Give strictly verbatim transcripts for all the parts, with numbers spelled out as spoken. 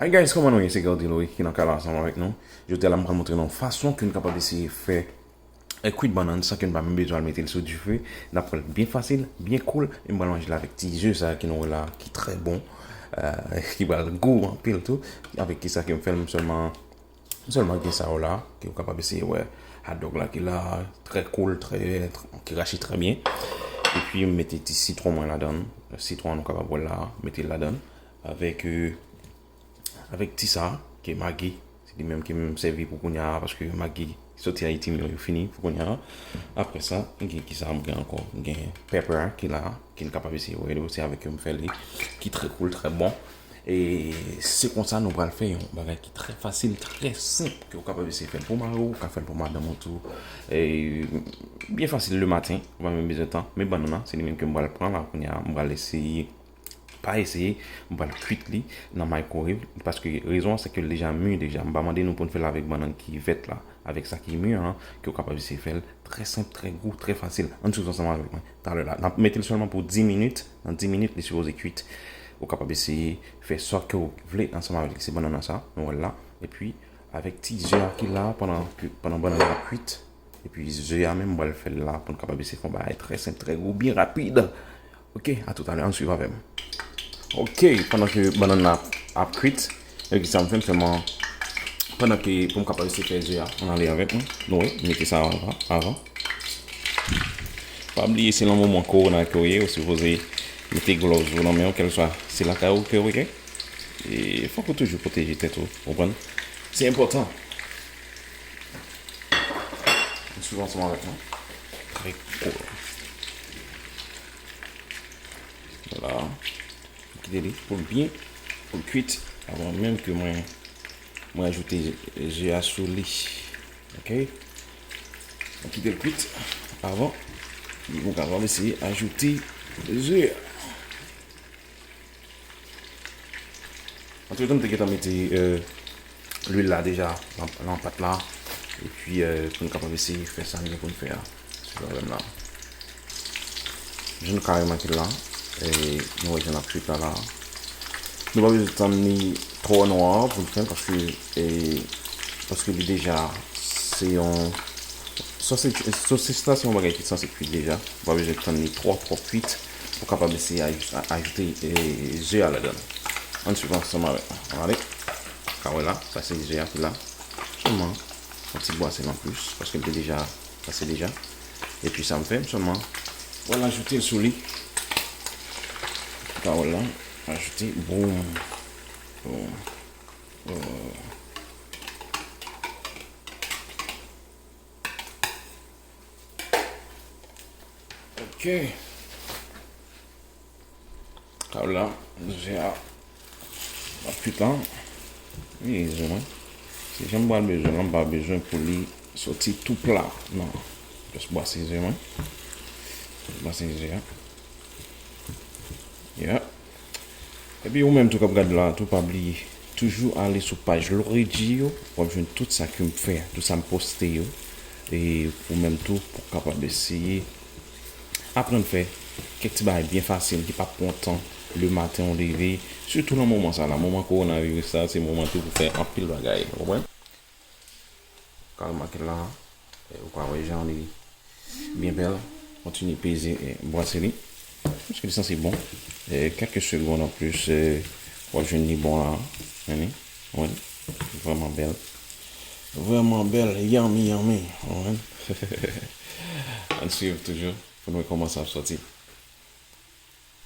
Hey guys, kòman nou ye? Se Gardy Louis ki nan kay la ansanm avèk nou. Jodi a la, m pral montre nou fason ke n kapab eseye fè e kwit bannann san ke n pa menm bezwen al mete l sou dife. N ap fè l byen fasil, byen cool, e m pral manje l avèk ti ze sa ki nou wè la, ki trè bon, euh, ki pral gou anpil tou. Avèk kisa ke m fè l, m sèlman, m sèlman gen sa yo la, ke w kapab eseye wè. Hot dog la ki la, trè cool, trè, ki rache trè byen. Epi m mete ti sitwon mwen ladan l. Sitwon an nou kapab wè la, mete l ladan l. Avèk, euh, avèk ti sa, ke Maggi, se li menm ke m sèvi pou kounye a, paske Maggi soti Ayiti, men yo fini pou kounye a. Apre sa, m gen ki sa m gen ankò? M gen pepper ki la, ke n kapab eseye wè, se avèk yo m fè li, ki trè cool, trè bon. E se konsa nou pral fè yon bagay ki trè fasil, trè senp, ke w kapab eseye fè l pou mari w, ou ka fè l pou madanm ou tou. E byen fasil le maten, ou pa menm bezwen tan. Men bannann nan, se li menm ke m pral pran la kounye a, m pral eseye pa eseye, m pral kwit li nan microwave, paske rezon an se ke l deja mi deja. M pa mande nou pou n fè l avèk bannann ki vèt la, avèk sa ki mi an, ke w kapab eseye fè l trè senp, trè gou, trè fasil. Ann swiv ansanm avèk mwen talè la. N ap mete l sèlman pou dis minit. Nan dis minit, li sipoze kwit. Ou kapab eseye fè sa ke w vle ansanm avèk li. Se bannann nan sa, nou wè l la. Epi, avèk ti ze a ki la, pandan, pandan bannann nan ap kwit, epi ze a menm, m pral fè l la pou n kapab eseye fè yon bagay trè senp, trè gou, byen rapid. Ok, a toutalè, ann swiv avè m. Ok, pandan ke bannann nan ap, ap kwit, epi sa m fè, m sèlman, pandan ke, pou m kapab eseye fè ze a, ann ale avèk mwen. Nou wè, m mete sa avan, avan. Pa bliye, se nan moman kowona ke w ye, ou sipoze mete gloves ou nan men w, kèlkeswa se lakay ou ke w ye. E fòk ou toujou pwoteje tèt ou, ou konprann? Se enpòtan. Swiv ansanm avèk mwen. Trè cool. Vwala. Kite li pou l byen, pou l kwit, avan menm ke mwen, mwen ajoute ze a sou li. Ok? Mwen kite l kwit avan. Epi mwen kapab eseye ajoute ze a. Antretan, m te gentan mete, euh, lwil la deja nan, nan pat la. Epi, euh, pou n kapab eseye fè sa n gen pou n fè a. Se pwoblèm la. Jan nou ka remake l la, e nou wè jan l ap kwit la la. Nou pa bezwen tann li twò nwa pou n fè l, paske, e, paske li deja se yon sosis, sosis la se yon bagay ki sanse kwit deja. Ou pa bezwen tann li twò, twò kwit. Ou kapab eseye aj-, a-, ajoute, e, ze a ladan l. Ann swiv ansanm avèk mwen. Ann ale. Ka wè la, sa se ze a ki la. Sèlman, yon ti bwase l anplis, paske l te deja pase deja. Epi sa m fè, m sèlman pral ajoute l sou li. Ou ka wè l la, ajoute, boum. Boum. Boum. Ok. Ka wè la, ze a ap kwit la. Wi, ze mwen. Se jan m pral bezwen l, m pa bezwen pou li soti tou pla. Non. Just bwase ze mwen. Bwase ze a. Yeah. Epi ou menm tou k ap gade la, tou pa bliye, toujou ale sou paj Lorigi yo, w ap jwenn tout sa ke m fè, tout sa m poste yo. E ou menm tou, pou w kapab eseye aprann fè kèk ti bagay byen fasil ki p ap pran tan le maten w leve, sitou nan moman sa la, moman kowonaviris sa, se moman tou pou fè anpil bagay, ou konprann? Ka remake la, e, ou ka wè jan li byen bèl. Kontinye peze, e, bwase li. Paske li sanse bon. E, kèlke segonn anplis, e, w ap jwenn li bon la. Tande? Ou wè? Vrèman bèl. Vrèman bèl. Yummy, yummy. Ou konprann? Ann swiv toujou pou n wè kòman sa ap sòti.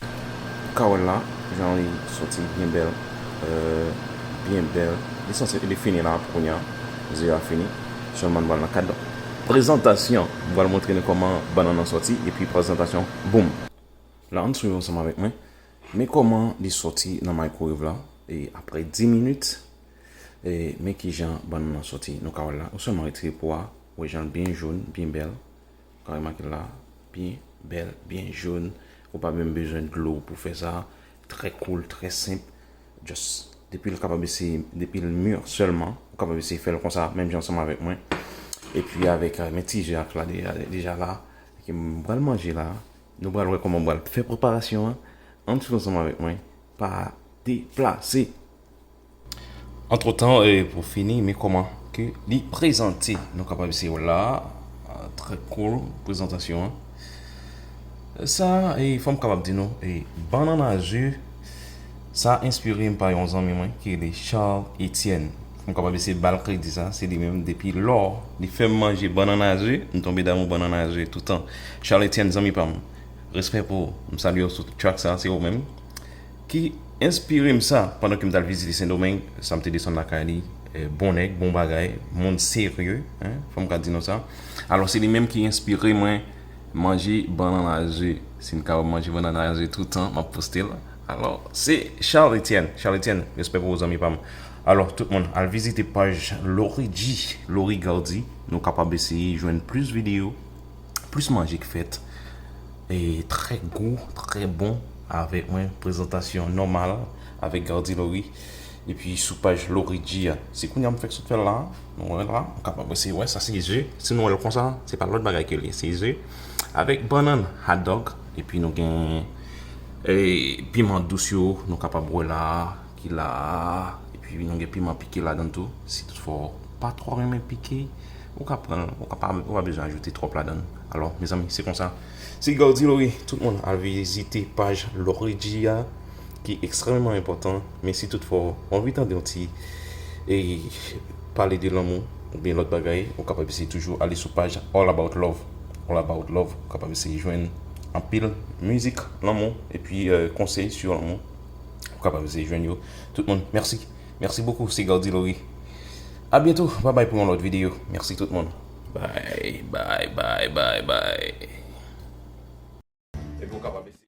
Ou ka wè l la, jan li sòti byen bèl. Euh, byen bèl. Li sanse, li fini la pou kounye a. Ze a fini. Sèlman n pral nan kad prezantasyon. M pral montre nou kòman bannann nan sòti, epi prezantasyon, boum. La, ann swiv ansanm avèk mwen. Men kòman li sòti nan microwave la. E apre dis minit, e men kijan bannann nan sòti. Nou ka wè l la. Ou sèlman retire po a. Ou wè jan l byen jòn, byen bèl. Ou ka remake l la. Byen bèl, byen jòn. Ou pa menm bezwen dlo pou fè sa. Trè cool, trè senp. Just, depi l kapab eseye, depi l mi sèlman, ou kapab eseye fè l konsa, menm jan ansanm avèk mwen. Epi avèk, euh, men ti ze a k la deja, deja la, ke m pral manje la. Nou pral wè kòman m pral fè preparasyon an. Ann swiv ansanm avèk mwen. Pa deplase. Antretan, e, pou fini, men kòman ke li prezante. Nou kapab eseye wè la, a, trè cool, prezantasyon an. Sa, e, fò m kapab di nou, e, bannann a ze, sa enspire m pa yon zanmi mwen ki rele Charles Etienne. Fò m kapab eseye ba l kredi sa, se li menm depi lò, li fè m manje bannann a ze, m tonbe damou bannann a ze toutan. Charles Etienne, zanmi pa m, respè pou ou, m salye w sou track sa, se ou menm ki enspire m sa pandan ke m t al vizite Sendomeng, sa m te desann lakay li, e, bon nèg, bon bagay, moun serye, en, fò m ka di nou sa. Alò, se li menm ki enspire mwen manje bannann a ze. Si n kapab manje bannann a ze toutan, m ap poste l. Alò, se Charles Etienne. Charles Etienne, respè pou ou, zanmi pa m. Alò, tout moun, al vizite paj Lori G, Lori Gardy. Nou kapab eseye jwenn plis videyo, plis manje k fèt. E trè gou, trè bon, avèk mwen, prezantasyon nòmal, avèk Gardy Lori. Epi sou paj Lori G a. Se kounye a m fèk sot fè l la. Nou wè la, nou kapab eseye wè, sa se ze. Si nou wè l konsa, se pa lòt bagay ke li, se ze. Avèk bannann, hot dog. Epi nou gen, e, piman dous yo, nou kapab wè la, ki la. Epi nou gen piman pike ladan tou. Si toutfwa w pa twò renmen pike, ou ka pran l, ou ka pa, ou pa bezwen ajoute twòp ladan l. Alò, mezanmi, se konsa. Se Gardy Lori, tout moun al vizite paj Lori G a, ki ekstrèmman enpòtan. Men si toutfwa w anvi tande yon ti, e, pale de lanmou oubyen lòt bagay, ou kapab eseye toujou ale sou paj All About Love. All About Love, ou kapab eseye jwenn anpil mizik lanmou epi, e, konsèy sou lanmou. Ou kapab eseye jwenn yo. Tout moun, mèsi. Mèsi bokou, se Gardy Lori. A byento, babay pou yon lòt videyo. Mèsi tout moun. Bay, bay, bay, bay, bay. Epi ou kapab eseye.